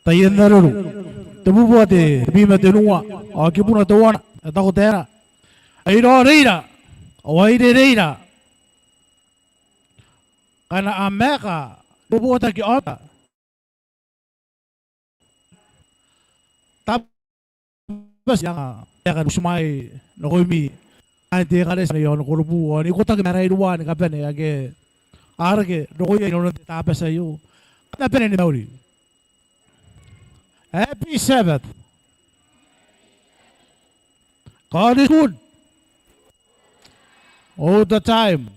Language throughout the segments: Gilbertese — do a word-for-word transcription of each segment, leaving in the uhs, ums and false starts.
Taian Areru, te bubua te, tebwi ma tenua, ao kibuna teuana, e taku taekana: Ai raoreira, ao ai rereira, ngkana a maeka ni bobotaki aomata. Tabati, I anga taekan butimwaei nakoimi kaain te ekaretia i aon Korobu ao n ikotaki ma ara iruwa ni kabane ake a reke rokoia inanon te Tabati aio. Kam na bane ni mauri. Happy Sabbath. God is good. All the time.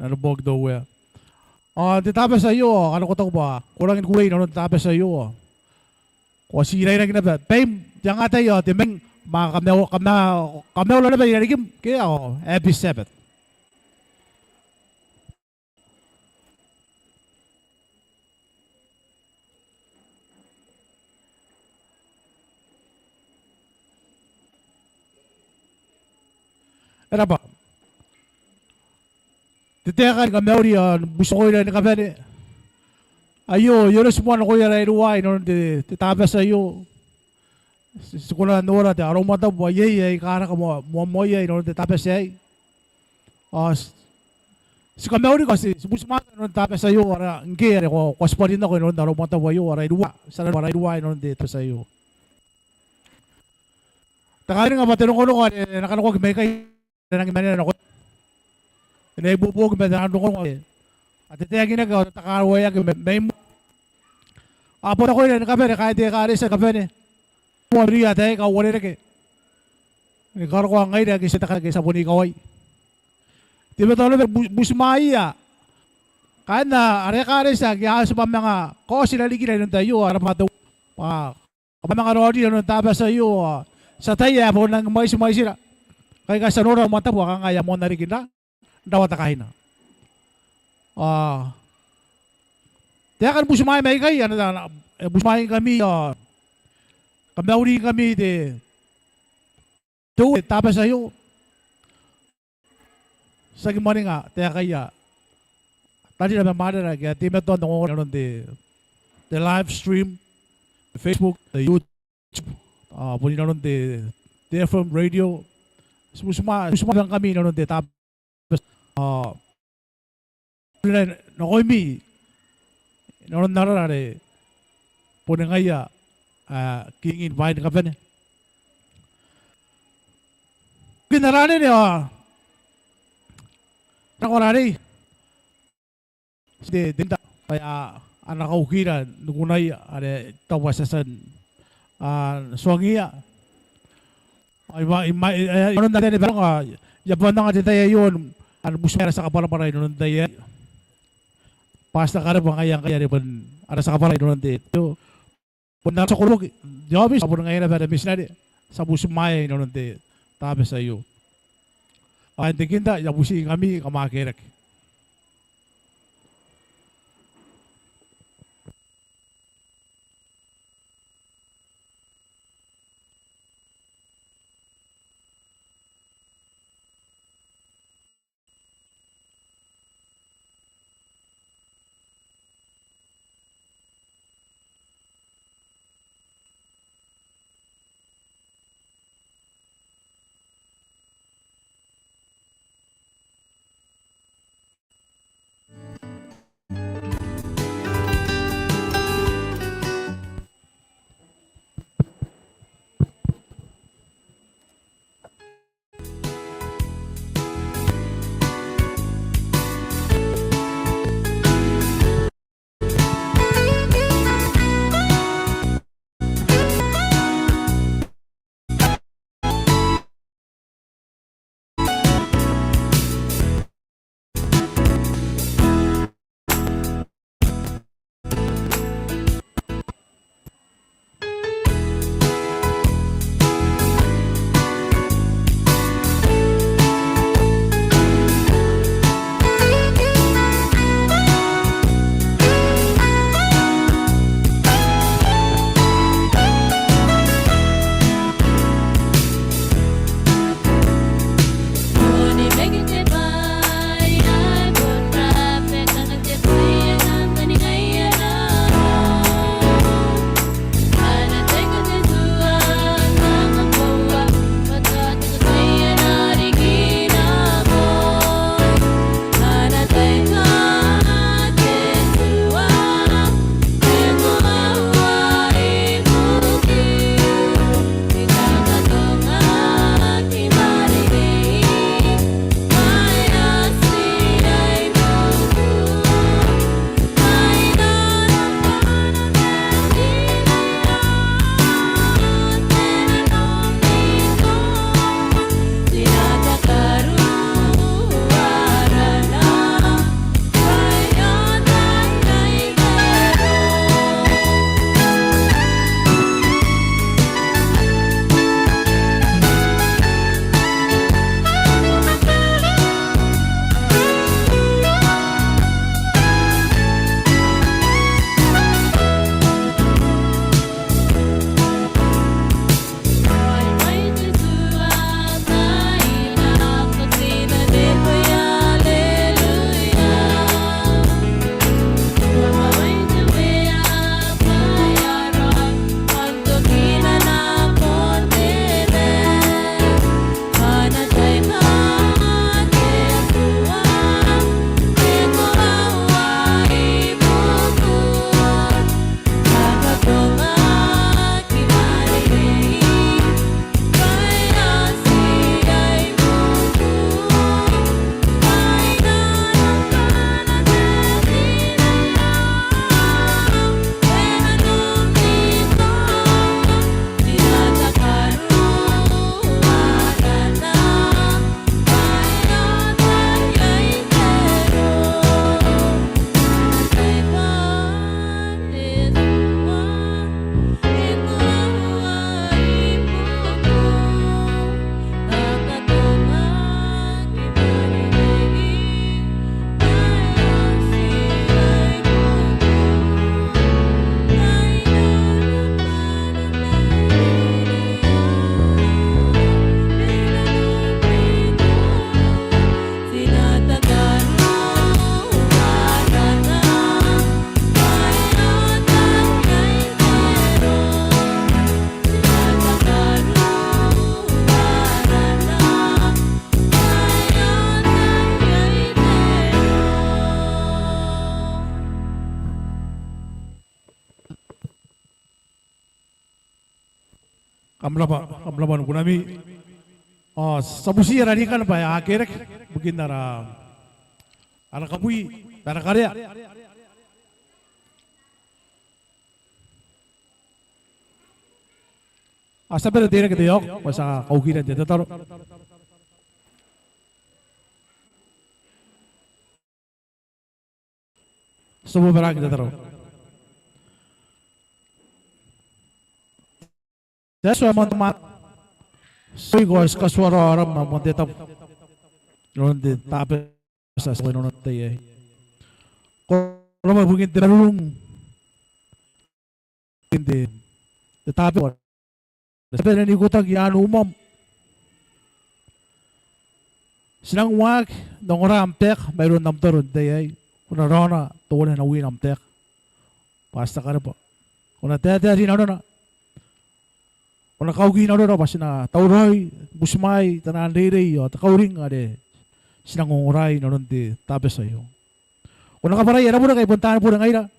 Ao n te Tabati aio, ao ngkana ko taku bwa ko rangi ni kukurei inanon te Tabati aio, ao ko a tii rairaki naba. Baim, te angataia ao te meng, ma kamao-, kamao-, kamaora naba irarikim, ke ao happy Sabbath. E rabwa. Te taeka ni kamauri ao ni butikoira ni kabane aio, e onoti moa nakoia ara iruwa inanon te, te Tabati aio. Ti, ti kona n nora te, ara umwa tabu, bwa iai aika a raka moa, moa, moa iai inanon te Tabati aei. Ao ti, ti kamauriko, ti, ti butimwaeiko inanon te Tabati aio, ara ngke are ko, ko a tibwa rin nako inanon ara umwa tabu aio, ara iruwa, ti a nora ara iruwa inanon te Tabati aio. Te kauringa bwa te rongorongo are e na kanakoaki maikai, e nangi manena nakoimi. E na ibuobuoki ma te rongorongo ae a tataekinaki ao tataekaroaki ma, mai moa. Ao bon nakoira ni kabane, kaain te ekaretia ni kabane, moa n iria ataei aika uarereke, ni karokoa ngaira ake ti a tia ni kabane, ake ti a bon ikawai. Teimatoa naba ni bu-, butimwaeia kaain ara ekaretia ake a tia ni manga kaoti irarikira inanon te tai aio, ara bwatau. Bwa kam a manga raoiroi inanon te Tabati aio, ao ti ataia ae bon rangi ni mwaiti, mwaitira. Ngkai ngkai ti a nora ara umwa tabu ao kanga e a moanna riki n ra-, n rawata kaina. Ao taekan butimwaei maikai, ana, ana, e butimwaeingkami ao kamauringkami te, te Tabati aio. Ti aki mwaninga taekaia tarira ma mwanera ake a teimatoa n ongongora inanon te, te live stream, te Facebook, te YouTube, ao bon inanon te, te F M radio. Ti butimwa-, butimwaeingkami inanon te Tabati. Ao nakoimi inanon arara are boni ngaia ae kiingin bwaai ni kabane. Bukin ara anene ao nako arei te, te Kinta, bwa e a, a na kaukira ni kunaia are tao bwa ti a tia n, a, tuangiia. Ao i ma-, i ma-, e, e, inanon ara anene bwa e aonga, I a bon anga te tai aio ni butimwaea ara tia kabwarabwara inanon te tai aei. Bwa ti a karabwa ngaia ngkai are bon ara tia kabwarabwara inanon te, te, bon ara tia koroboki n te aobiti, ao bon ngaia naba ara mitinare, ti a butimwaea inanon te Tabati aio. Ao n te Kinta, I a butiingkami kam a kerake. Kam rabwa, kam rabwa n kunami. Ao ti a butiia rarikana bwa e a kerake ibukin ara, ara kabwi, ara karea. Ao ti a bane n teirake te aoka bwa ti a kaukira n te tataro. Ti a bobaraaki n tataro. Te Atua ae moan te mwaaka, ti a ikoa, ti katuaraoa aram ma moan te tabu inanon te Tabati ae ti a kainnanoa n te tai aei. Ko rabwa ibukin te marurung, ibukin te, te Tabati ae ti a bane n ikotaki i aan umwam. Ti nang waaki n ongora am taeka mairoun am toro n te tai aei. Ko na raona teuana n win am taeka bwa ti a karabwa. Ko na taetae rinanona. Ko na kauki nanora bwa ti na tauraoi ni butimwaai te nang reirei ao te kauring are ti nang ongora inanon te Tabati aio. Ko na kabwarai ara bure ngkai bon taani bure ngaira.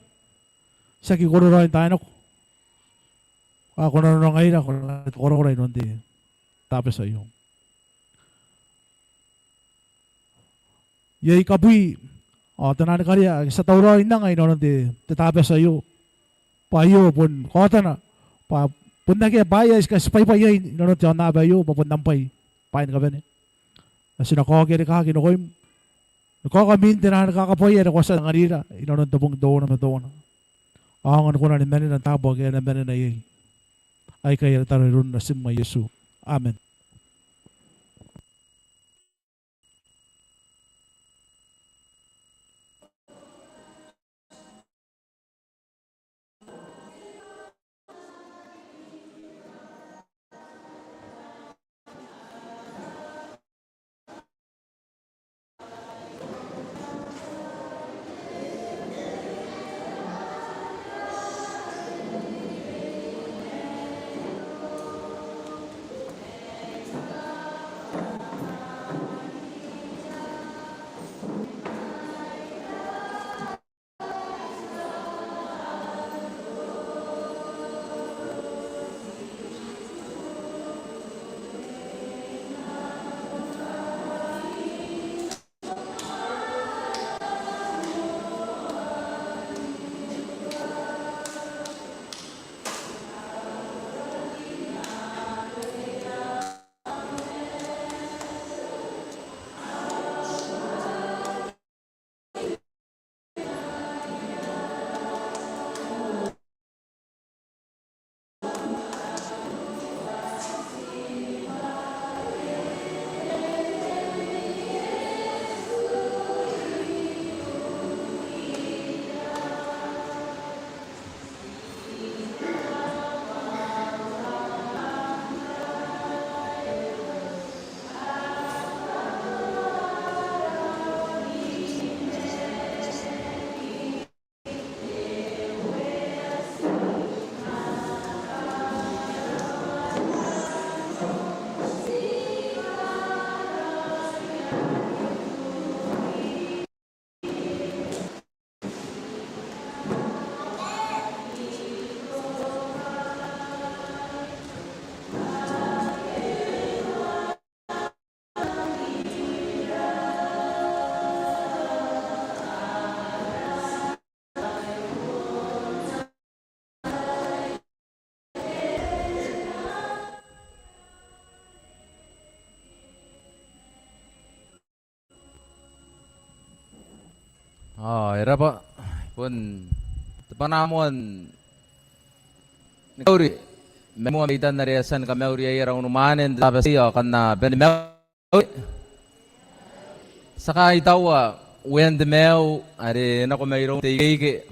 Ti aki kororaoi n taai nako. Ao ko na nora ngaira, ko na korakora inanon te Tabati aio. Iai kabwi ao te nang karea ake ti a tauraoi n anga inanon te, te Tabati aio. Bwa aio bon kaotana bwa bon akea bwaai aika ti bwaibwai iai inanon te aonnaba aio bwa bon am bwai, bwaai ni kabane. Ao ti na kaokia rikaaki nakoim ni kaoka mwin te nang kakabwaia are ko a tia n anganira inanon te bong teuana ma teuana. Ao aonga ni kona ni manena n taabo ake a na manena iai. Aikai ara tataro iroun Natim ae Iesu. Amen. Ao e rabwa, bon te bwanaa moa ni kamauri mai moa, mai itan are e a tia ni kamauri iai ara unimwaane n te Tabati aio, ao kam na bane ni mauri. Ti a kaitaua uean te maiu are e nako mairoun te ikeike.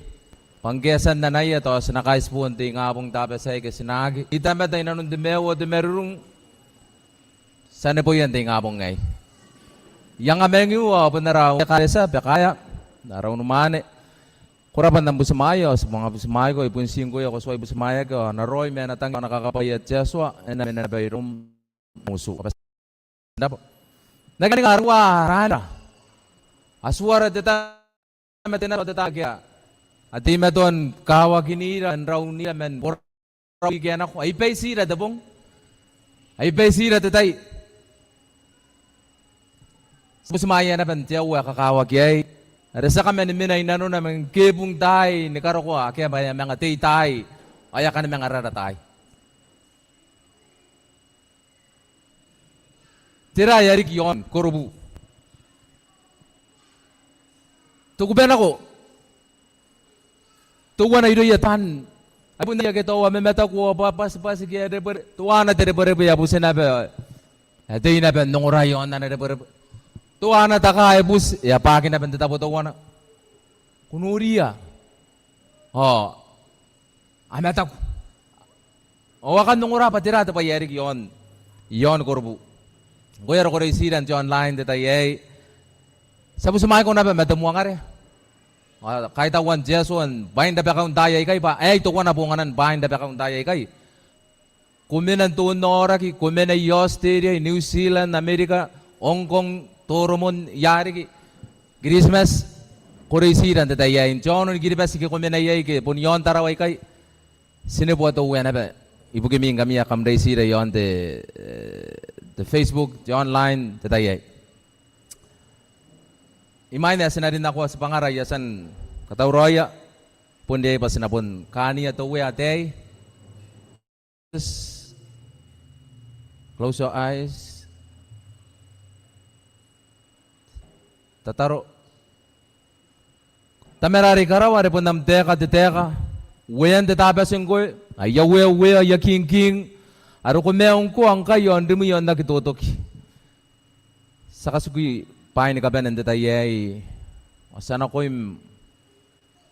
Bwa ngke a tia n anaia tao ti na kaitibo n te ingabong Tabati aei ke ti na aki. I tamata inanon te maiu ao te marurung. Ti a neboia n te ingabong aei. I anga mangiu ao bon ara ekaretia Bekaea, ara unimwaane. Ko rabwa n am butimwaeia, ao ti manga butimwaeiko, i bon ti ngkoe ae ko tuai butimwaeaki, ao na raoi ma ana tangira, ao na kakabwaia te Atua, e na mena naba iroum. N utu. N na kanika arua raanira. Atuara te Tama, te Nati ao te Tama, ake a teimatoa ni kawakinira, n raunira man borau ike a nako, ai baitira te bong. Ai bati ira te tai. Ti a butimwaea naba n te aoa ae kakawaki aei, are ti a kaman mena i nanona man kebung taai ni karokoa ake a bwaia manga tei taai, ao e a kani manga rara taai. Tera ae riki i aon Korobu? Te kubanako. Teuana irouia taan, ai bon aia ke tao a mamataku ao bwa, bwatibwati ke a rebwere, teuana te rebwerebwe e a buti naba, e a tei naba n ongora i aon ana rebwerebwe. Teuana te kaa e buti, e a bwaaki naba n te tabo teuana. Ko noriia. Ao a mataku. Ao a kan ongora bwa tera te bwai ae riki i aon, i aon Korobu. Ngkoe are ko reitira n te online n te tai aei, ti a butimwaeko naba ma te mwangare. Ao kaitauan te Atua n bwain rabakau n taai aikai bwa aei teuana bonganan bwain rabakau n taai aikai. Ko mena n te onaoraki, ko mena i Australia, i New Zealand, America, Hong Kong, Toromon, ia riki, Kiritimati, ko reitira n te tai aei. N te aono ni Kiribati ke ko mena iai ke bon i aon Tarawa ikai, ti neboa te Uea naba ibukimi ngkami ae kam reitira i aon te, e, te Facebook, te online, te tai aei. Imwain ae ti na rin nako tibwangara ae ti a tia ni katauraoia, bon riai bwa ti na bon kaania te Uea ataei. Close your eyes. Tataro. Tamara are i karawa, are bon am taeka te taeka, Uean te Tabati ngkoe, aia Uea, Uea, aia King, King, are ko maiu ngkoa ngkai ao n rimwi ao n aki totoki. Ti a katuki bwaai ni kabane n te tai aei, ao ti a nakoim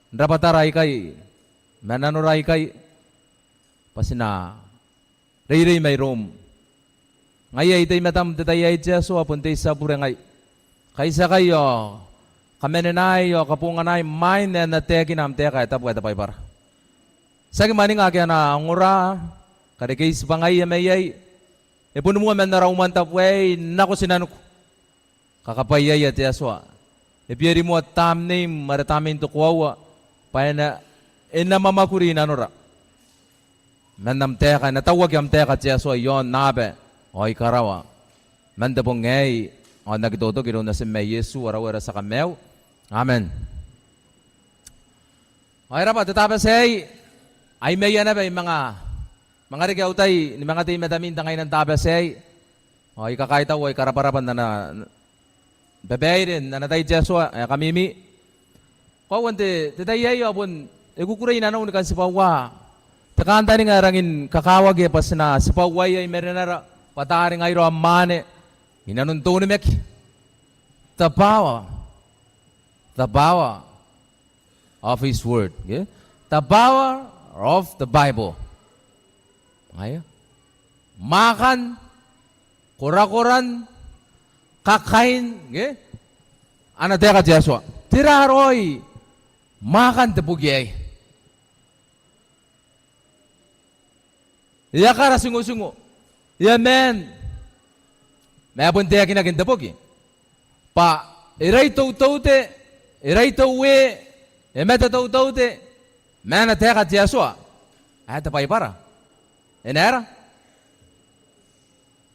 n rabwatara aikai ma nanora aikai, bwa ti na reirei mairoum. Ngaia I tei i matam n te tai aei te Atua, bon te tia bure ngai. Kaitiakai ao kamanenai ao kabonganai imwain ae N na taekina am taeka ae tabu ae te Baibara. Tiaki mwaninga ake a na ongora, karekei tibwangaia maiai, e boni moa man ara umwantabu aei nako tinaniku. Kakabwaiaia te Atua. E bia rimoa Tamneim are Taamnein te koaua, bwa e na, e na mwamwakuri i nanora. Man am taeka, e na tauaki am taeka te Atua i aon aaba ao i karawa, man te bong aei ao n aki totoki, iroun Natim ae Iesu ara Uea, ara tia Kamaiu. Amen. Ao e raba te Tabati aei, ai maia naba I manga, manga reke au tai ni manga tei i matami n te ngaina n Tabati aei. Ao I kakaitau ao I karabwarabwa n ana babaire n ana tai te Atua ae kamimi. Koaua n te, te tai aei ao bon e kukurei nanou ni kan tibwaua te kantaninga ae rangi ni kakawaki bwa ti na tibwauaia i marenara, bwa taari ngaira ao mwaane i nanon te onimaki. The power, the power of his word, okay? The power of the Bible. Aia. Mwaakan, korakoran, kakain, okay? Ana taeka te Atua. Tera raoi mwaakan te boki aei? E a kara tingotingo, e a maan, ma e bon taekinaki n te boki bwa e raitoutaute, e raitoue, e matautaute ma ana taeka te Atua ae te Baibara. E na aera?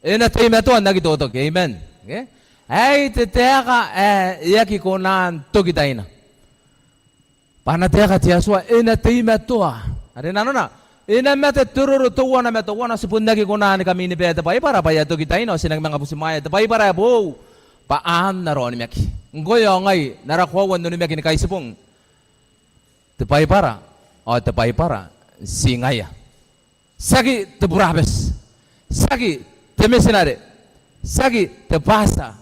E na teimatoa n aki totoki. Amen. Okay? Aei te taeka ae e aki kona n toki taina. Bwa ana taeka te Atua e na teimatoa. Are nanona, e na mate te roro teuana ma teuana. Ti bon aki kona ni kaminibaa te Baibara bwa e a toki taina, ao ti nang manga butimwaea te Baibara ae boou bwa aan ara onimaki. Ngkoe ao ngai n ara koaua n onimaki ni kaitibong, te Baibara ao te Baibara n ti ngaia. Tiaki te burabeti, tiaki te mitinare, tiaki te bwatita.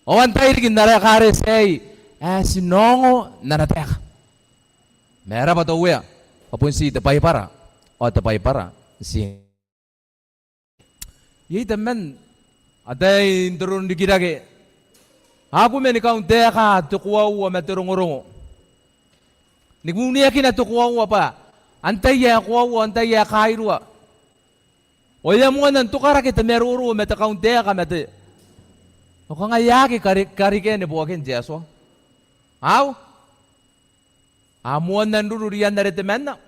Ao antai riki n ara ekaretia aei ae ti na ongo n ana taeka? Ma e raba te Uea bwa bon ti te Baibara ao te Baibara n ti. Iai tabeman ataei n te roronrikirake, a kume ni kauntaeka te koaua ma te rongorongo, ni kuneakina te koaua bwa antai ae koaua, antai ae kairua. Ao e a moanna n tokarake te maroro ma te kauntaeka ma te, ao kanga e aki kari-, karikea neboakin te Atua. Ao a moanna n ruru rian are temanna.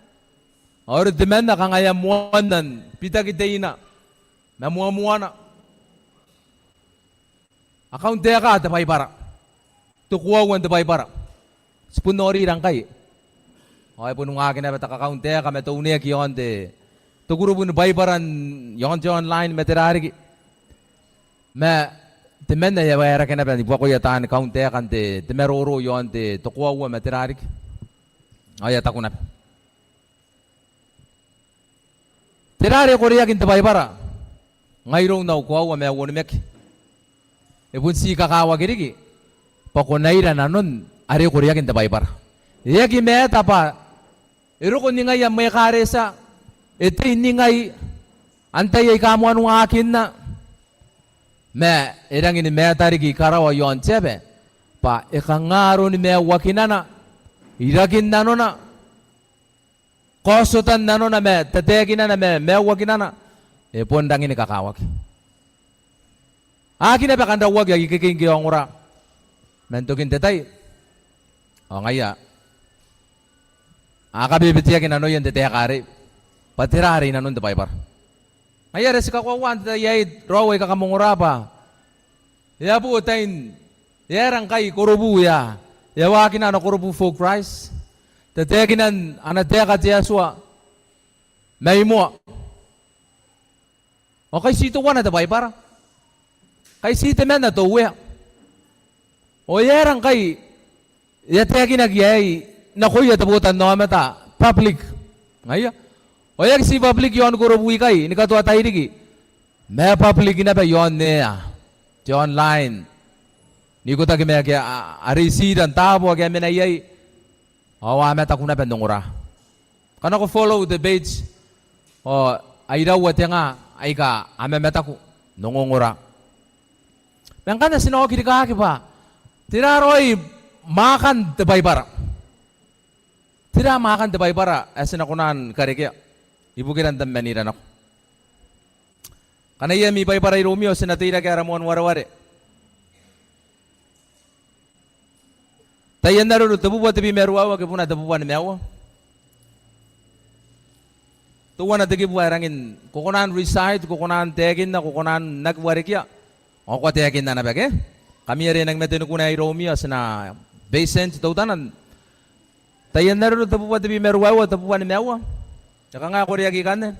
Ao are temanna kanga e a moanna n bitaki teina. Ma moamoana, a kauntaeka te Baibara. Te koaua n te Baibara. Ti bon norira ngkai. Ao e bon ungaki naba te kakauntaeka ma te uneaki iaon te, te kurubu ni Baibara iaon te online ma tera riki. Ma temanna e a waerake naba ni buakoia taani kauntaeka n te, te maroro iaon te, te koaua ma tera riki. Ao e a taku naba, tera are koreaki n te Baibara? Ngai iroun au koaua ma au onimaki, e bon ti kakawaki riki bwa ko na ira nanon are koreaki n te Baibara. E aki matter bwa e roko ningai am ekaretia, e tei ningai, antai aika moan ungaakinna. Ma e rangi ni matter riki i karawa iaon te aba bwa e kanga aroni maiuakinana, irakin nanona, kaotan nanona ma tataekinana ma maiuakinana, e bon rangi ni kakawaki. A aki naba kan rauaki aika ikekei ngke a ongora. Man tokin te tai ao ngaia a kabebeteaki nanoia n te taeka arei bwa tera are i nanon te Baibara. Ngaia are ti kakoaua n te tai aei raou aika kam ongora bwa e a bo tain, e aera ngkai korobu e a, e a waakina ana korobu for Christ, tataekinan ana taeka te Atua mai moa. Ao kai ti teuana te Baibara? Kai ti temanna te Uea? Ao e aera ngkai e a taekinaki aei nakoia te botannaomata, public? Ngaia. Ao e aki ti public iaon korobu ikai ni katoa tairiki, ma public naba iaon ea, te online, n ikotaki ma ake a, a, a reitira n taabo ake a mena iai. Ao a mataku naba n ongora. Kanakoa follow the page. Ao ai iraua te nga aika a mamataku n ongongora. Ma ngkana ti na oki rikaaki bwa tera raoi mwaakan te Baibara? Tera mwaakan te Baibara ae ti na kona ni karekea ibukira n tammanira nako? Ngkana I a ami Baibara iroumi ao ti na teirake ara moan wareware. Taian Areru te bubua tebwi ma ruaiwa ke buna te bubua nimaua. Teuana te kibu ae rangi n, ko kona n recite, ko kona n taekinna, ko kona n aki warekia. Ao ko a taekinna naba ke? Kam are e nang mate ni kuna iroumi ao ti na patient teutana. Taian Areru te bubua tebwi ma ruaiwa, te bubua nimaua. E kanga e koreaki ikanne?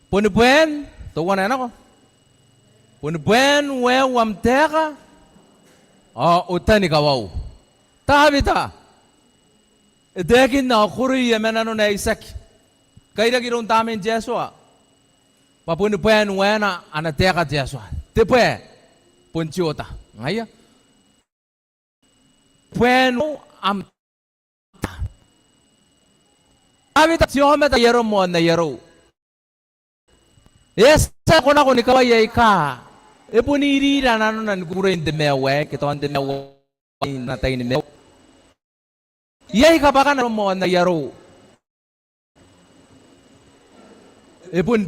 Boni bwaen, teuana e nako. Boni bwaen waeu am taeka ao otanikawau. Tawita e taekinna ao koroia ma nanona ae itiaki. Kairaki iroun Tamnein te Atua bwa boni bwaen waena ana taeka te Atua. Te bwai bon te oota. Ngaia. Bwaen waeu am taeka. Tawita te aomata ae aro moan ae aro. E a tia nakonako ni kawai aika e bon irira nanona ni kukurei n te maiu aei ke tao n te maiu aei n ana tai ni maiu. Iai kabwakana iroun moan ae aro. E bon,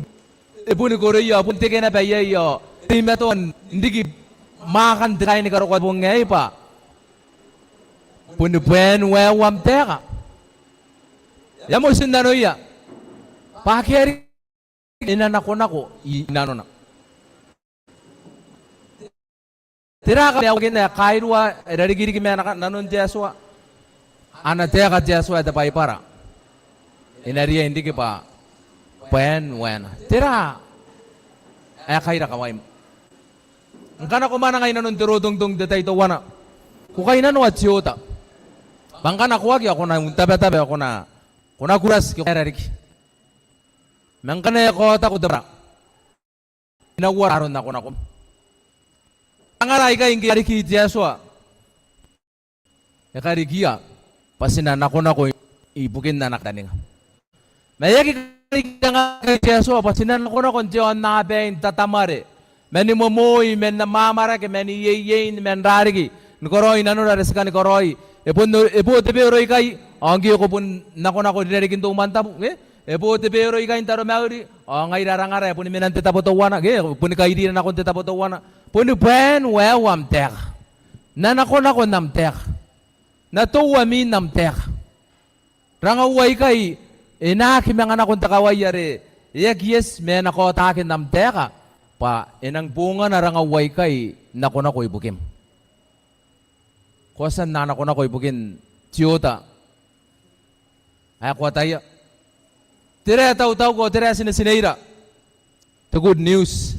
e boni koroia, bon teke naba iai ao teimatoa n riki mwaakan te kainikarokoa te bong aei bwa boni bwaen waeu am taeka. E a moti n nanoia bwa akea riki e na nakonako i nanona. Tera kawai ae kairua e rarikiriki ma nanon te Atua? Ana taeka te Atua ae te Baibara. E na riai n riki bwa bwaen waena. Tera ae kaira kawaim? Ngkana ko mwananga i nanon te rotongitong n te tai teuana, ko kainnanoa te oota. Bwa ngkana ko aki ao ko na untabataba ao ko na, ko na kurati ke ko aera riki. Ma ngkana e kaotako te bwara, e na uara aron nakonakom? Angara aikai ngke a riki te Atua, e karikia bwa ti na nakonako ibukin ana kantaninga. Ma e aki karikia ngkai te Atua bwa ti na nakonako n te aonnaba aei n tatamware, man momoi, man amwamwarake, man ieiein, man rariki ni karaoi nanora are ti kani karaoi. E bon, e bo te beero ikai ao ngke ko bon nakonako i rarikin te umwantabu, e? E bo te beero ikai n taromauri ao ngaira ara ngara e boni mena n te tabo teuana, ke e boni kairira nakon te tabo teuana. Boni bwaen waeu am taeka. N na nakonako n am taeka. N na toua mwin am taeka. Rangaua ikai e na aki manga nako n te kawai are E aki eti ma e na kaotaki n am taeka bwa e nang bongana rangau aikai n nakonako ibukim. Ko a tia n nakonako ibukin te oota ae ko ataia. Tera ae tautauko, tera ae tinetineira? The good news.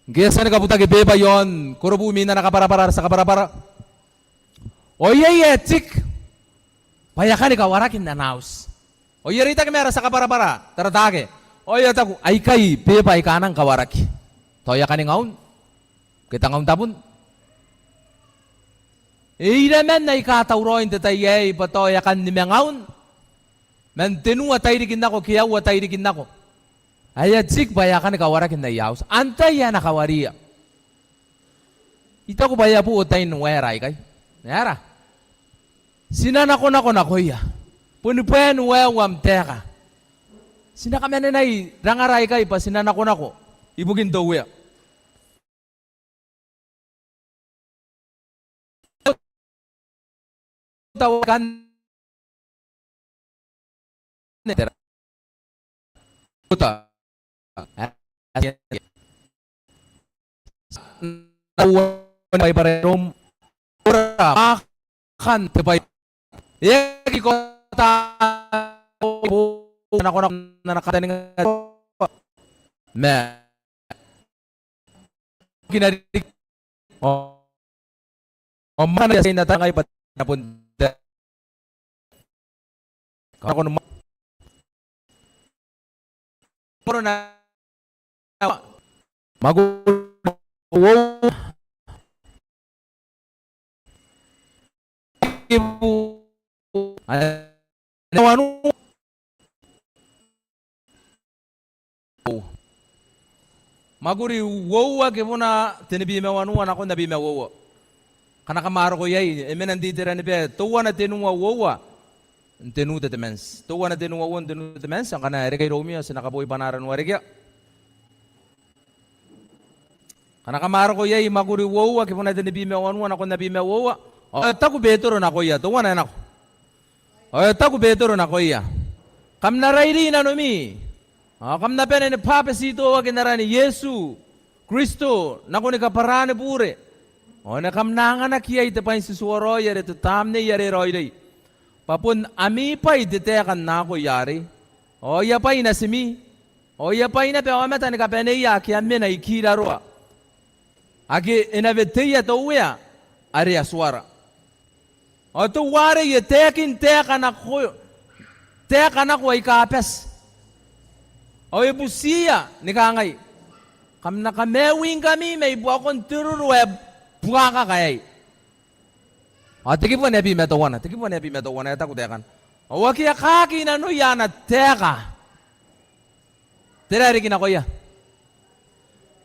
Ngke e a tia ni kabutaki beba i aon korobu imwin ana kabwarabwara ara tia kabwarabwara, ao iai ae tick bwa e a kani kawaraki n ana auti. Ao e a reitaki ma ara tia kabwarabwara Taratake, ao e a taku, aikai beba aika a nang kawaraki. Tao e a kani ngaun ke tengaun tabun. E iraman aika tauraoi n te tai aei bwa tao e a kan nimangaun man tenua tairiki n nako ke aua tairiki n nako ae e a tick bwa e a kani kawaraki n aia auti. Antai ae na kawariia? I taku bwa e a bo tain waera aikai. Aera? Ti na nakonako nakoia. Boni bwaen waeu am taeka. Ti na kamanenai rangara aikai bwa ti na nakonako ibukin te Uea. Tau kan ne tera. Uta. Ora makan te bwai. E aki kota nakonako n ana kataninga ma kina riki. O, o mana ia seina tangai bat na bon te. Kau nakon ma. Poro na. Maku. Wo. Ibu. Ane wanu. Mwakuri uoua kibuna tenibwi ma wanua nakon abwi ma uoua. Kam na kamaroko iai, e mena n te iteraniba, teuana tenua uoua n te Nu Tetemanti. Teuana tenua uoua n te Nu Tetemanti, ngkana e reke iroumi ao ti na kaboi bwanaara n warekia. Kam na kamaroko iai mwakuri uoua kibuna tenibwi ma wanua nakon abwi ma uoua. Ao e taku Betero nakoia, teuana e nako. Ao e taku Betero nakoia, kam na rairi nanomi, ao kam na bane ni bwabetitoaki n aran Iesu Kristo nakoni kabwaraan bure. Ao ane kam na anganaki iai te bwaintituaraoi are te Tamnei are Raoiroi. Bwa bon ami bwai te taeka n akoi arei. Ao aia bwai natimi. Ao aia bwai naba aomata ni kabaneia ake a mena ikiraroa, ake e na weteia te Uea are Atuara. Ao teuarei e taekin taeka nako, taeka nako aika bati. Ao e butiia ni kangai, kam na kamaiuingkami mai buakon te roro ae buakaka aei. Ao te kibu ae abwi ma teuana, te kibu ae abwi ma teuana e taku taekana. Ao ake a kaaki nanoia ana taeka, tera e riki nakoia?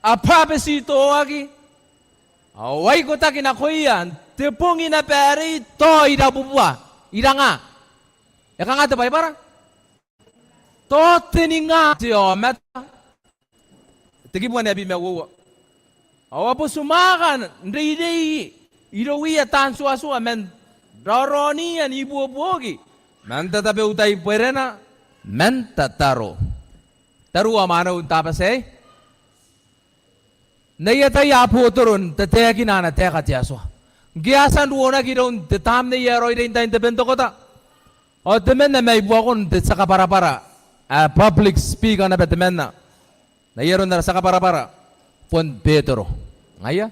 A bwabetitoaki. Ao a ikotaki nakoia n te bong naba arei tao irabubua. Iranga? E kanga te Baibara? Tao teninga te aomata. Te kibu ae abwi ma uoua. Ao a botumwaaka n reirei irouia taan tuatua man raoraoniia n ibuobuoki, man tatabeutai bwerena, man tataro. Tariu ao mwaneu n Tabati aei. N aia tai a botoro n tataekina ana taeka te Atua. Ngke a tia n ruonaki iroun te Tamnei ae Raoiroi n tain te Bentokota, ao temanna mai buakon te tia kabwarabwara ae public speaker naba temanna n ai aron ara tia kabwarabwara, bon Betero. Ngaia.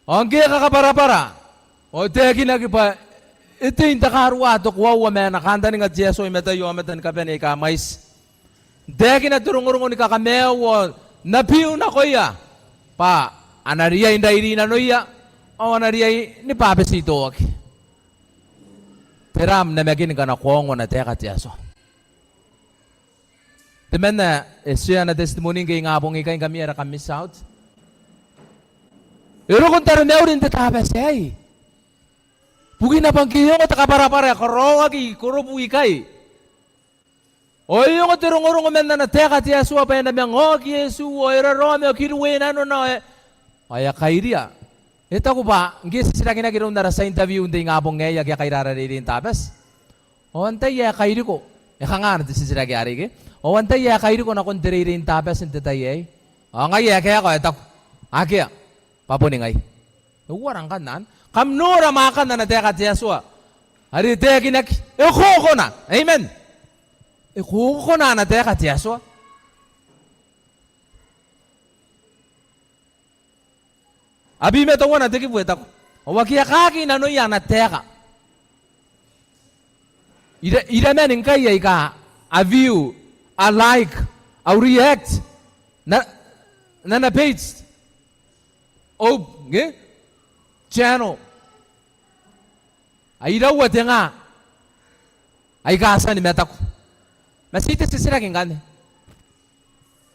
Ao ngke e kakabwarabwara, ao e taekinaki bwa e tei n te karuoa te koaua ma ana kantaninga te Atua i mataia aomata ni kabane aika mwaiti. N taekina te rongorongo ni kakamaiu ao n abiu nakoia bwa a na riai n rairi nanoia ao a na riai ni bwabetitoaki. Tera am namakin ngkana ko aonga n taeka te Atua? Temanna e share ana testimony ngke ingabong ikai, ngkami ae kam miss out. E roko n taromauri n te Tabati aei. Bukina bwa ngke e ongo te kabwarabwara ae karaoaki i Korobu ikai, ao e ongo te rongorongo man ana taeka te Atua bwa e na manga oki Iesu, ao e raraoma ao kiruenanona, ao e, ao e a kairia. E taku bwa ngke e titirakinaki iroun ara tia interview n te ingabong aei ake a kaira ara reirei n Tabati, ao antai ae kairiko? E kanga ana te titiraki arei ke? Ao antai ae kairiko nakon te reirei n Tabati n te tai aei? Ao ngaia e kaeka ao e taku, akea, bwa boni ngai. E uara ngkanne? Kam nora mwaakan ana taeka te Atua are e taekinaki, e kokona. Amen. E kokona ana taeka te Atua. Abwi ma teuana te kibu e taku, ao ake a kaaki nanoia ana taeka. Ira, iraman ngkai aika a view, a like, a react n ana, n ana page, ao, nge? Channel. Ai iraua te nga aika a tia ni mataku? Ma ti te titiraki ngkanne.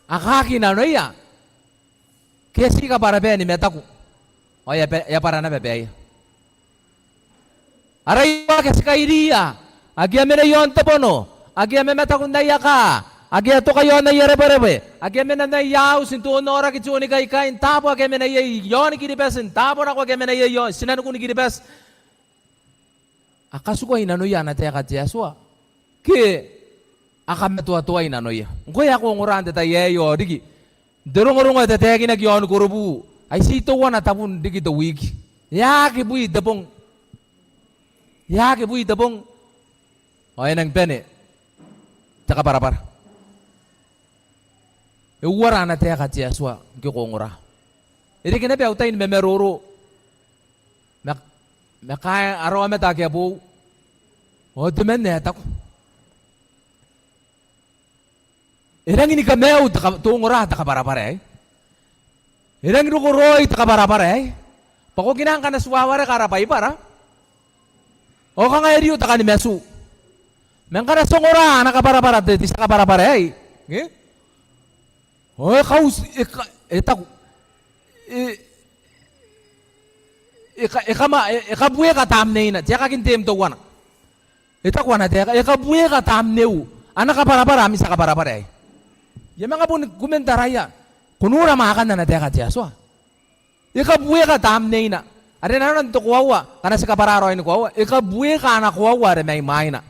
A kaaki nanoia ke ti kabwarabwara ni mataku? Ao e a bwa, e a bwara naba baia. Araia ake ti kairiia, ake a mena i aon te bono, ake a mamataku n aia kaa, ake a toka i aon aia rebwerebwe, ake a mena n aia auti n te onnaoraki, te onnaoraki n taabo, ake a mena iai i aon Kiribati n taabo nako, ake a mena iai i aon tinanikun Kiribati. A katikua nanoia ana taeka te Atua ke a kamatoatoai nanoia? Ngkoe ae ko ongora n te tai aei ao riki n te rongorongo ae tataekinaki i aoni korobu, ai ti teuana tabun riki te wiki. E a aki bwi te bong. E a aki bwi te bong ao e nangi bane te kabwarabwara. E uara ana taeka te Atua ngke ko ongora? E reke naba au tai ni mamaroro ma, ma kaain ara aomata ake a boou. Ao temanna e taku, e rangi ni kamaiu te ka, te ongora te kabwarabwara aei. E rangi n roko raoi te kabwarabwara aei. Bwa ko kina ngkana ti wawareka ara Baibara ao kanga e riu te kani matu. Ma ngkana ti ongora ana kabwarabwara te, te tia kabwarabwara aei, nge? Ao e kauti, e ka, e taku, e, e ka, e kama, e, e kabueka tamneina, te aekakin term teuana. E taku ana taeka, e kabueka tamneu ana kabwarabwara ami tia kabwarabwara aei. I a manga boni kumen taraia, ko nora mwaakan ana taeka te Atua. E kabueka tamneina. Are nanona n te koaua, ngkana ti kabwara raoi ni koaua, e kabueka ana koaua are mai mwaina.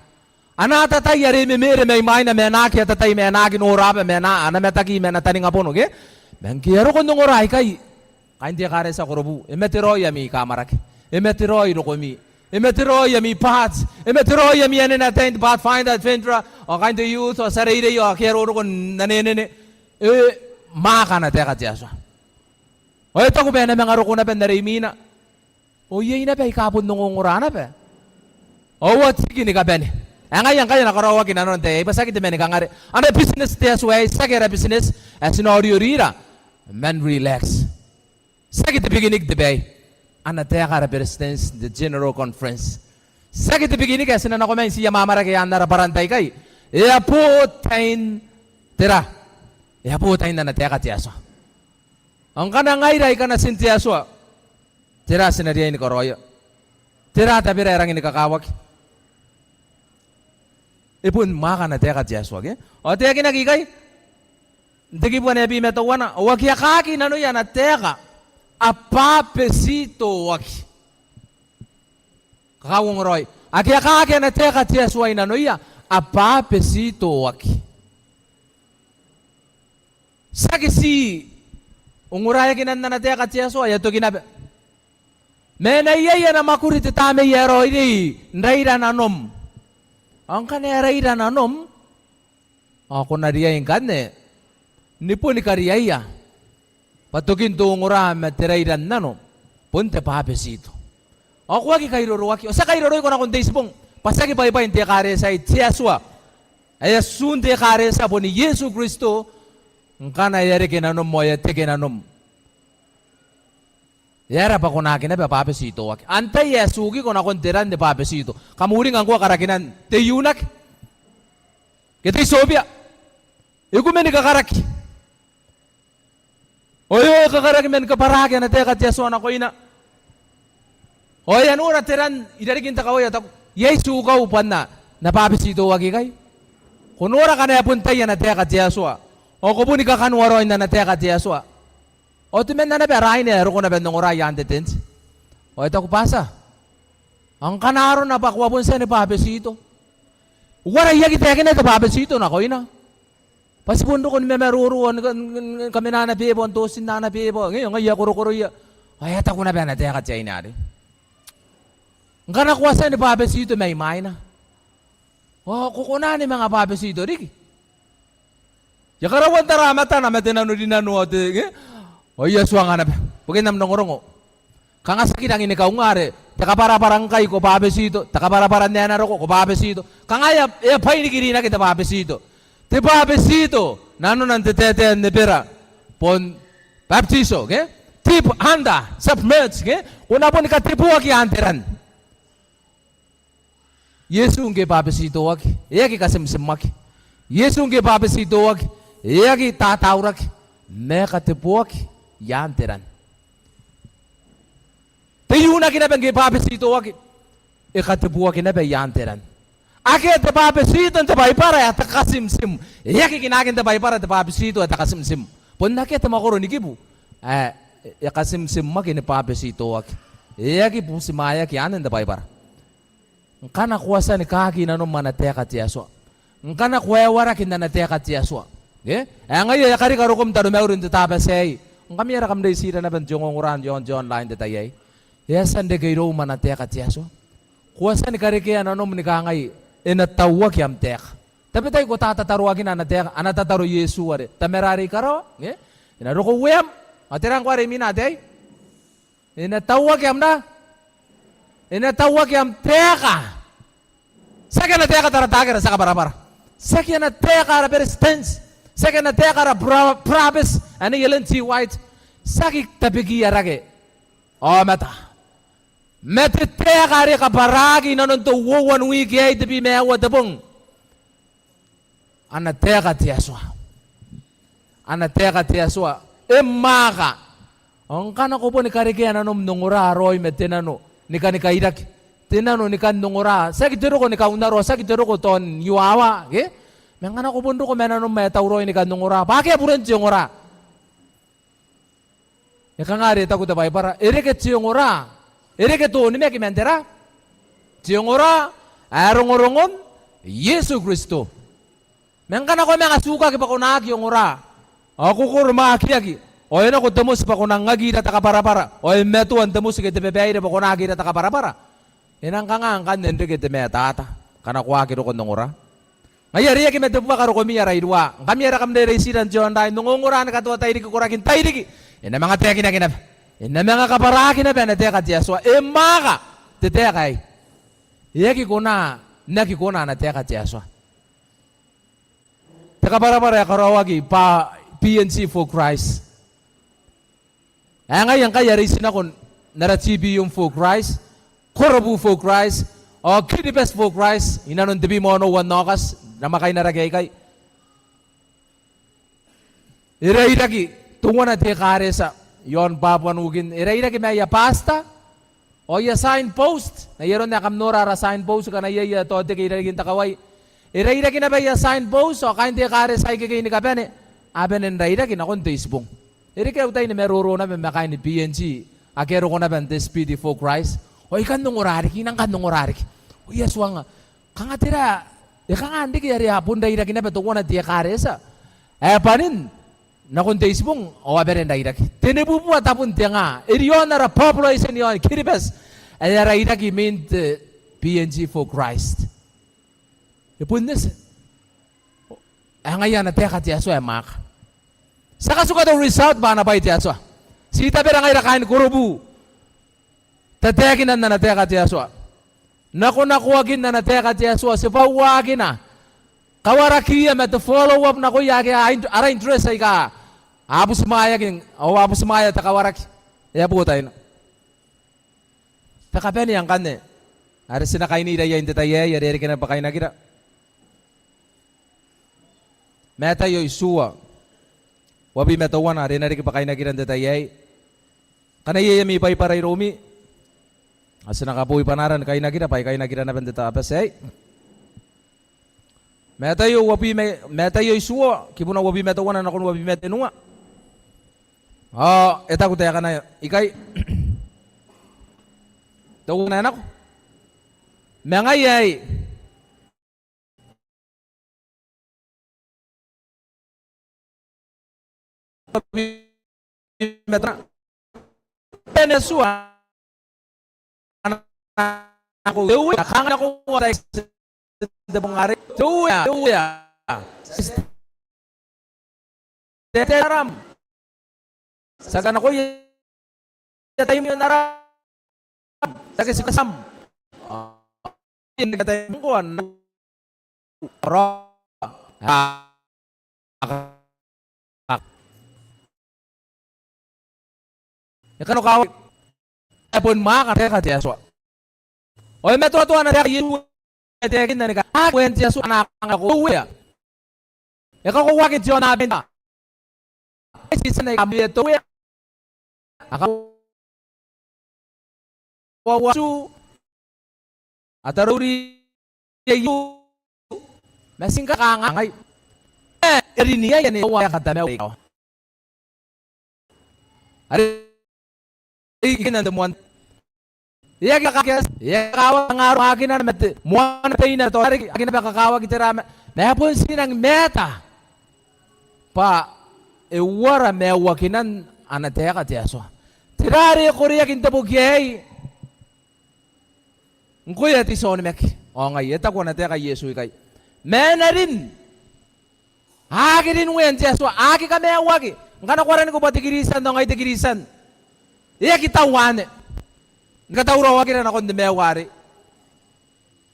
Ana atatai are e memeere mai mwaina ma e na aki atatai, ma e na aki noraba, ma e na, ana mataki ma ana taninga bono, ke? Ma ngke e a roko n ongora ikai, kaain te ekaretia korobu, e mate raoi ami kaamwarake. E mate raoi rokomi. E mate raoi ami part. E mate raoi ami anene ataein te Pathfinder, Adventurer, ao kaain te youth, ao tia reirei, ao ake a roroko n anenene. E mwaaka ana taeka te Atua. Ao e taku bwa e na manga roko naba n are imwina. Ao iai naba aika bon ongongora naba. Ao a tiki ni kabane. Ae ngaia ngkai e na karaoaki nanon te, bwa tiaki te manikangare. Ana business te Atua aei, tiaki ara business ae ti na oriorira man relax. Tiaki te picnic te bwai. Ana taeka ara Beretitenti n te General Conference. Tiaki te picnic ae ti na nako mai n tia amwarake i aan ara bwaran tai ikai. E a bo tain tera? E a bo tain ana taeka te Atua. Ao ngkana ngaira aika Natin te Atua, tera ti na riai ni karaoia? Tera tabera ae rangi ni kakawaki? E bon mwaaka ana taeka te Atua, ke? Ao e taekinaki ikai n te kibu ae abwi ma teuana, ao ake a kaaki nanoia ana taeka, a bwabetitoaki. Kakauongo raoi. Ake a kaaki ana taeka te Atua i nanoia, a bwabetitoaki. Tiaki ti ongoraeakinan ana taeka te Atua, e a toki naba. Ma e na iai ana mwakuri te Tamnei ae Raoiroi n raira nanom. Ao ngkana e raira nanom, ao ko na riai ngkanne ni boni kariaia bwa tokin te ongora ma te raira n nano bon te bwabetito. Ao ko aki kairoroaki, ao ti a kairoroiko nakon te Itibong, bwa tiaki bwaibwai n te ekaretia aei te Atua. Ae a tutu n te ekaretia boni Iesu Kristo, ngkana e a reke nanom ao e a teke nanom, e aera bwa ko na aki naba bwabetitoaki? Antai ae tukiko nakon te ran ni bwabetito? Kam uringa ngkoa karakinan te iunaki ke te Itiobia. E kume ni kakaraki. Ao e kakaraki man kabwaraki ana taeka te Atua nakoina. Ao e a nora te ran irarikin te kawai ao e taku, iai tukau bwa N na, N na bwabetitoaki ikai? Ko nora ngkana e bon tai ana taeka te Atua. Ao ko boni kakanoa raoi n ana taeka te Atua. Ao temanna naba ara aine e a roko naba n ongora i aan te tenti. Ao e taku, Bwattia, ao ngkana arona bwa ko a bon tia ni bwabetito, Uara e aki taekinna te bwabetito nakoina? Bwa ti bon roko ni mamaroro ni ka-, ni, ni, ni kamena ana beba, n totinna ana beba, nge, ngaia e korokoroia. Ao e taku naba ana taeka te aine arei: Ngkana ko a tia ni bwabetito mai mwaina, ao ko kona ni manga bwabetito riki? E a karaua n tara matana ma te nanorinano ao te, nge? Ao I a tuanga naba, bukin am rongorongo. Kanga ti aki rangi ni kaunga are te kabwarabwara ngkai ko bwabetito, te kabwarabwara n ae na roko ko bwabetito. Kanga e a, e a bwainikirinaki te bwabetito. Te bwabetito, nanona n te taetae n Ebera, bon baptizo, nge? Dip under, submerge, nge? Ko na boni kateboaki i aan te ran. Iesu ngke e bwabetitoaki, e aki katimtimaki. Iesu ngke e bwabetitoaki, e aki tatauraki, ma e kateboaki i aan te ran. Te I-Iunaki naba ngke e bwabetitoaki, e kateboaki naba i aan te ran. Akea te bwabetito n te Baibara ae te katimtim. E aki kinaaki n te Baibara te bwabetito ae te katimtim. Bon akea te mwakoro ni kibu ae e katimtimaki ni bwabetitoaki. E aki butimwaeaki anne n te Baibara. Ngkana ko a tia ni kaaki nanom ana taeka te Atua, ngkana ko ae waraki n ana taeka te Atua, e? Ae ngaia e a karika rokom taromauri n te Tabati aei. Ngkami ae kam reitira naba n te ongongora i aon te online n te tai aei, e a tia n reke iroum ana taeka te Atua? Ko a tia ni karekea nanom ni kangai, e na tauaki am taeka? Tabetai ko tatataroakina ana taeka, ana tataro Iesu are: Tamara are i karawa, e? E na roko ueam. Ao tera ngkoa are imwina ataei? E na tauaki am na, e na tauaki am taeka. Tiaki ana taeka tara takera, ti a kabwarabwara. Tiaki ana taeka ara beretitenti. Tiaki ana taeka ara bra-, burabeti, Anne Ellen G. White. Tiaki tabekia rake aomata. Ma te taeka are kabwaraaki inanon te uoua n wiki aei, tebwi ma aua te bong. Ana taeka te Atua. Ana taeka te Atua e mwaaka. Ao ngkana ko boni karekea nanom n ongora raoi ma te nano ni kan kairaki, te nano ni kan ongora, tiaki te roko ni kaunaro, tiaki te roko tao n iowawa, ke? Ma ngkana ko bon roko ma nanom ae tauraoi ni kan ongora, bwa akea buren te ongora. E kanga are e taku te Baibara? E reke te ongora, e reke te onimaki man tera? Te ongora ae rongorongon Iesu Kristo. Ma ngkana ko a manga tukaki bwa ko na aki ongora, ao ko koro mwakiaki, ao e nako te moti bwa ko nang aki ira te kabwarabwara, ao e matoa n te moti ke te babaire bwa ko na aki ira te kabwarabwara, e nang kanga ngkanne n reke te matata ngkana ko aki roko n ongora? Ngaia are e aki mate buaka rokomi ara iruwa, ngkami ae kam reitira n te online, n ongongora ni katoa tairiki koraki n tairiki. E na manga taekinaki naba, e na manga kabwaraaki naba ana taeka te Atua. E mwaaka te taeka aei. E aki kona n aki kona ana taeka te Atua. Te kabwarabwara ae karaoaki bwa P N G for Christ. Ae ngaia ngkai are ti nako n ara Tibium for Christ, Korobu for Christ, ao Kiribati for Christ, inanon tebwi ma onoua n Aokati, namwakaina rake aikai. E rairaki teuana te ekaretia i aon Papua New Guinea, e rairaki ma aia pastor, ao aia signpost, n ai aron ae kam nora ara signpost, ngkana iai aia taoteke i rarikin te kawai. E rairaki naba aia signpost, ao kaain te ekaretia ikekei ni kabane a bane n rairaki nakon te Itibong. E reke au tai ni maroro naba ma kaain P N G ake a roko naba n te Speed for Christ. Ao I kan ongora riki, I nang kan ongora riki. Ao I a tuanga, kanga tera, e kanga n reke are a bon rairaki naba teuana te ekaretia ae bwanin nakon te Itibong ao a bane n rairaki. Tenibubua tabun te nga, e riaon ara population i aon Kiribati ae a rairaki imwin te P N G for Christ. E bon eti. Ae ngaia ana taeka te Atua ae mwaaka. Ti a katuka te result bwa ana bwai te Atua. Ti tabera ngaira kaain Korobu, tataekinan ana taeka te Atua, nakonakoakin ana taeka te Atua, tibwauaakina, kawarakiia ma te follow up nakoia ake a in-, ara interest aika a butimwaeaki, ao a butimwaea te kawaraki ae botaina. Te kabanea ngkanne are ti na kainira iai n te tai aei, are e reke naba kainakira. Mataio itiua, uabwi ma teuana, are e na riki bwa kainakira n te tai aei. Ngkana iai ami Baibara iroumi, ao ti na kaboi bwanaara ni kainakira, bwa I kainakira naba n te Tabati aei. Mataio uabwi ma, Mataio itiua, kibuna uabwi ma teuana nakon uabwi ma tenua. Ao e taku taekana ikai. Teuana e nako. Ma ngaia aei, Biblia. Bene sua. Ana nako te Uea, kanga nako uatai te bong are. Te Uea, te Uea. Te, te aram. Ti a kanakoia taimnein aram. Ti a kesi kasam. Aa, n te tai ngkoa n ro. Aa, e kanakawaki. E bon mwaaka ana taeka te Atua. Ao e matoatoa ana taeka Iesu, e taekinna ni kangai, a, Uean te Atua, a na kanga ko Uea. E kakoauaki n te aonnaba n tai. Ai ti tia n aika mwiia te Uea. A kakoauaki Iesu. A taroria Iesu. Ma ti ngkai kangai. E, e rin iai ane taua ae katamneaaki. Are iai ikinan te moan. E aki kakawaki, e aki kakawaki n aron akinana ma te moan baina n te Taotariki, aki naba kakawaki tera ma, ma e bon tii nangi matter bwa e uara maiuakinan ana taeka te Atua. Tera are e koreaki n te boki aei? Ngkoe ae tii onimaki. Ao ngai, e taku ana taeka Iesu ikai. Ma e na rin. A aki rin Uean te Atua, a aki kamaiuaki. Ngkana ko araniko bwa te Kiritian ao ngai te Kiritian, e aki tau anne ni katauraoakira nakon te maiu arei.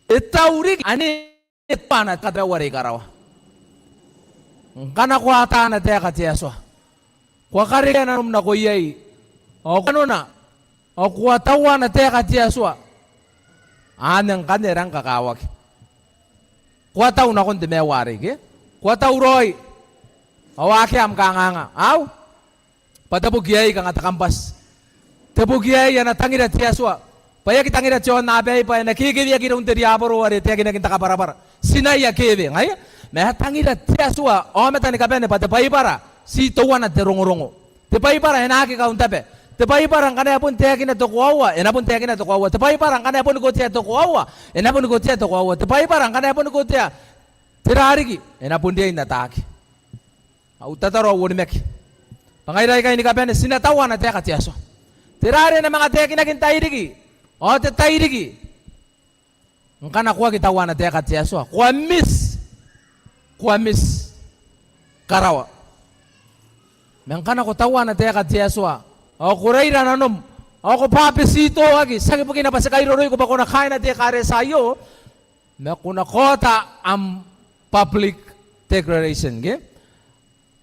E tau riki ane e taua ana taeka te maiu are i karawa. Ngkana ko ata ana taeka te Atua, ko a karekea nanom nako iai. Ao kanona, ao ko a taua ana taeka te Atua, anne ngkanne e rang kakawaki. Ko a tau nakon te maiu arei ke? Ko a tauraoi. Ao akea am kanganga. Au? Bwa te boki aei kanga te kambati. Te boki aei ana tangira te Atua. Bwa e aki tangira te aonnaba aei bwa e na kekeweaki iroun te riaboro are e taekinaki n te kabwarabwara. Ti na ia kewe, ngaia. Ma e tangira te Atua aomata ni kabane bwa te Baibara, tii teuana te rongorongo. Te Baibara e na aki kauntaba. Te Baibara ngkana e bon taekina te koaua, e na bon taekina te koaua. Te Baibara ngkana e boni kotea te koaua, e na boni kotea te koaua. Te Baibara ngkana e boni kotea tera riki, e na bon riai n ataaki. Au tataro, au onimaki. Bwa ngaira aikai ni kabane ti na taua ana taeka te Atua. Tera are e na manga taekinaki n tairiki? Ao te tairiki. Ngkana ko aki taua ana taeka te Atua, ko a miss. Ko a miss karawa. Ma ngkana ko taua ana taeka te Atua, ao ko raira nanom, ao ko bwabetitoaki, tiaki bukina bwa ti kairoroiko bwa ko na kaaina te ekaretia aio, ma ko na kaota am public declaration, ke?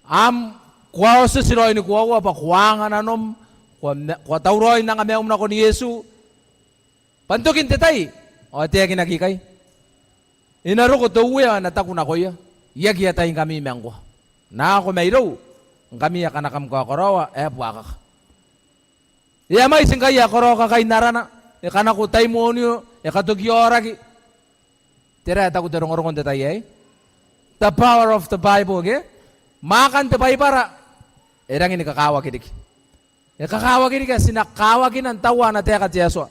Am, ko a otioti raoi ni koaua bwa ko a anga nanom, ko a ma-, ko a tauraoi n anga maium nakon Iesu. Bwa n tokin te tai, ao e taekinaki ikai. E na roko te Uea ao e na taku nakoia, I aki ataingkami ma ngkoa. Nako mairou, ngkami akana kam kakaraoa ae buakaka. E a mwaiti ngkai ae karaoa kakai n arana, e kanako taimonio, e katoki aoraki. Tera ae taku te rongorongo n te tai aei? The power of the Bible, ke? Mwaakan te Baibara, e rangi ni kakawaki riki. E kakawaki riki ae ti na kawakina n taua ana taeka te Atua.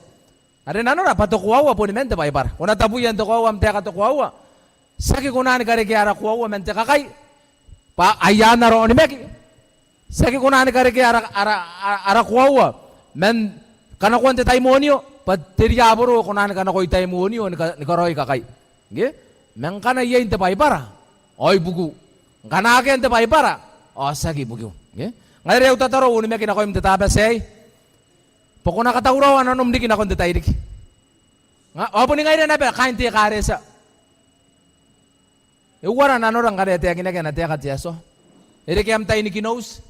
Are nanora bwa te koaua boni man te Baibara. Ko na tabuia n te koaua am taeka te koaua. Tiaki kona ni karekea ara koaua man te kakai. Bwa ai anara onimaki. Tiaki kona ni karekea ara, ara, ara, ara koaua man kanakoan te taimonio. Bwa te riaboro e kona ni kanakoi taimonio ni ka-, ni karaoi kakai. Ke? Ma ngkana iai n te Baibara, ao ibukiu. Ngkana akea n te Baibara, ao tiaki ibukiu. Ke? Ngaia are au tataro, au onimaki nakoim n te Tabati aei. Bwa ko na katauraoa nanom riki nakon te tairiki. Nga, ao boni ngaira naba kaain te ekaretia. E uara nanora ngkana e taekinaki ana taeka te Atua? E reke am tai ni kinouti?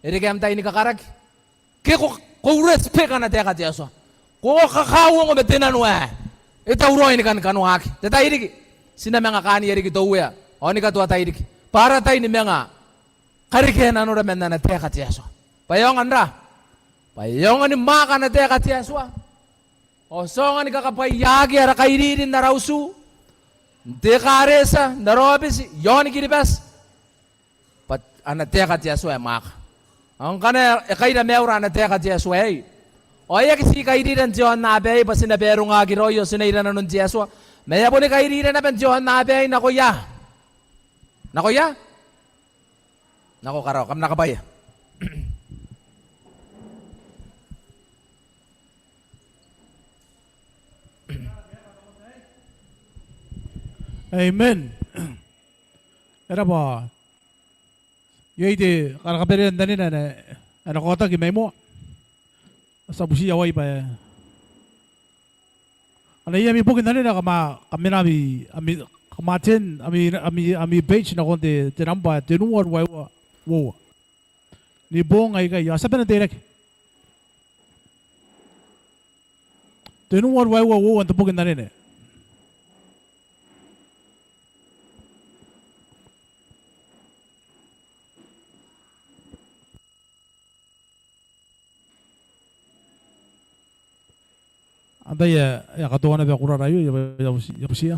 E reke am tai ni kakaraki? Ke ko, ko respect ana taeka te Atua? Ko kakauongo ma te nano ae e tauraoi ni kan kanoaki. Te tairiki, ti na manga kaania riki te Uea, ao ni katoa tairiki. Bwa ara tai ni manga karekea nanora man ana taeka te Atua. Bwa e aonga n ra? Bwa e aonga ni mwaaka ana taeka te Atua. Ao ti aonga ni kakabwaiaaki ara kairiri n ara utu, n te ekaretia, n ara aobiti, i aon Kiribati. Bwa ana taeka te Atua e mwaaka. Ao ngkana e kaira maiura ana taeka te Atua aei, ao e aki ti kairira n te aonnaba aei bwa ti na barongaki raoi ao ti na ira nanon te Atua. Ma e a boni kairira naba n te aonnaba aei nakoia? Nakoia? Nako karawa, kam na kabwaia. Amen. E raba. Iai te karakaberea n tanena ae na kaotaki mai moa. Ti a butiia wai bwa e, ana iai ami boki n tanena, kam a, kam mena ami, ami, kam a ten ami, ami, ami page nakon te, te namba tenua ruaiwa uoua. Ni boong aikai ao ti a bane n teirake. Tenua ruaiwa uoua n te boki n tanena. Antai ae e a katoa naba kurara aio? I a, I a butiia.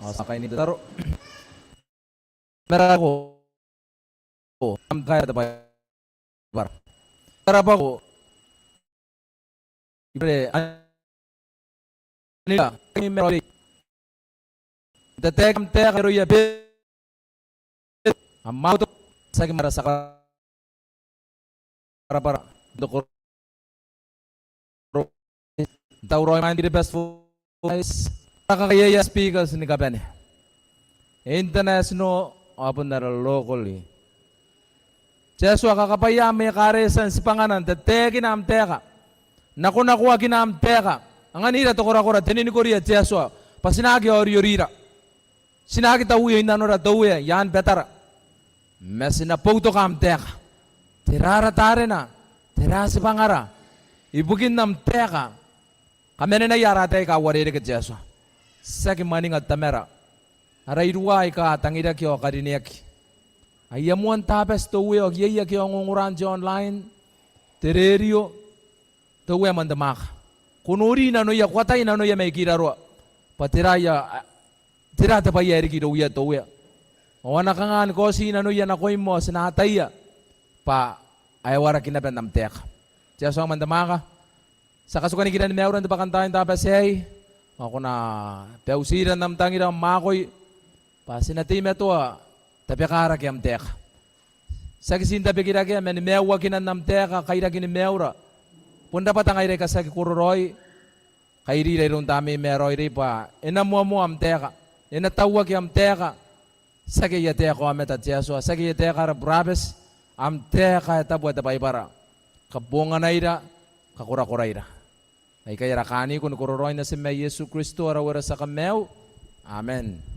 Ao ti a kaini tataro. Mera ko, am kaea te Baibara. Mera ko, I bere anila, I mera ko. Te taeka, am taeka irouia Betio, am mauto, tiaki mara, ti a kabwarabwara n te koro, n tauraoi imwain te Kiribati Voice, ara kakaiaia speakers ni kabane, international ao bon ara locally. Te Atua, kakabwaia am ekaretia n tibwangana n tataekina am taeka, nakonakoakina am taeka, anganira te korakora, te ninikoria, te Atua, bwa ti na aki aoriorira, ti na aki tauia i nanora te Uea i aan batara, ma ti na boutoka am taeka. Tera ara tarena, tera tibwangara ibukin am taeka? Kamanenai ara ataei aika uarereke, te Atua. Tiaki mwaninga, Tamara, ara iruwa aika tangiraki ao karineaki, aia moan Tabati, te Uea, ao iai ake a ongongora n te online, te rerio, te Uea man te mwaaka. Ko nori nanoia, ko atai nanoia mai kiraroa bwa tera aia, tera te bwai ae riki irouia te Uea. Ao a na kanga ni kaoti nanoia nakoim ao ti na ataia bwa ae waraki naba n am taeka. Te Atua man te mwaaka, ti a katuka nikiran maiura n te bwakantaai n Tabati aei, ao ko na bautira n am tangira ao mwakoi bwa ti na teimatoa tabekara ke am taeka. Tiaki ti n tabekirakea ma ni maiuakina n am taeka kairakin maiura. Bon rabwata ngaira aika ti aki kororaoi, kairira iroun Tamnei ae Raoiroi bwa e na moamoa am taeka, e na tauaki am taeka. Tiaki aia taeka aomata te Atua, tiaki aia taeka ara burabeti, am taeka ae tabu ae te Baibara. Kabonganaira, kakorakoraira. Aikai ara kaniko ni kororaoin Natim ae Iesu Kristo ara Uea, ara tia Kamaiu. Amen.